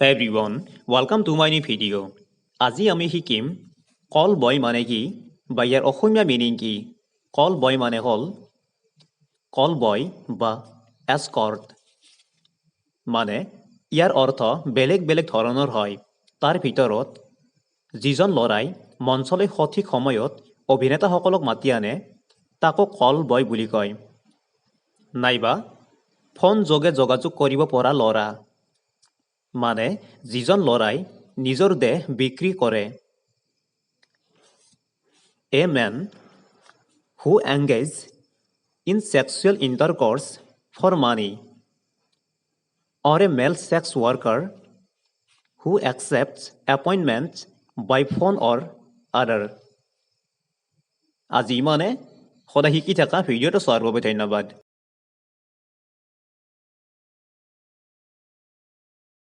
Hey everyone, welcome to my new video. আজি আমি শিকিম কল বয় মানে কি বা ইয়াৰ অসমীয়া মিনিং কি। কল বয় মানে হ'ল কল বয় বা এস্কৰ্ট, মানে ইয়াৰ অৰ্থ বেলেগ বেলেগ ধৰণৰ হয়। তাৰ ভিতৰত যিজন ল'ৰাই মঞ্চলৈ সঠিক সময়ত অভিনেতাসকলক মাতি আনে, তাকো কল বয় বুলি কয়, নাইবা ফোন যোগে যোগাযোগ কৰিব পৰা ল'ৰা, মানে যিজন ল'ৰাই নিজৰ দেহ বিক্ৰী কৰে। A man who engage in sexual intercourse for money or a male sex worker who accepts appointments by phone or other. আজি ইমানে। সদায় শিকি থাকা। ভিডিঅ'টো চোৱাৰ বাবে ধন্যবাদ।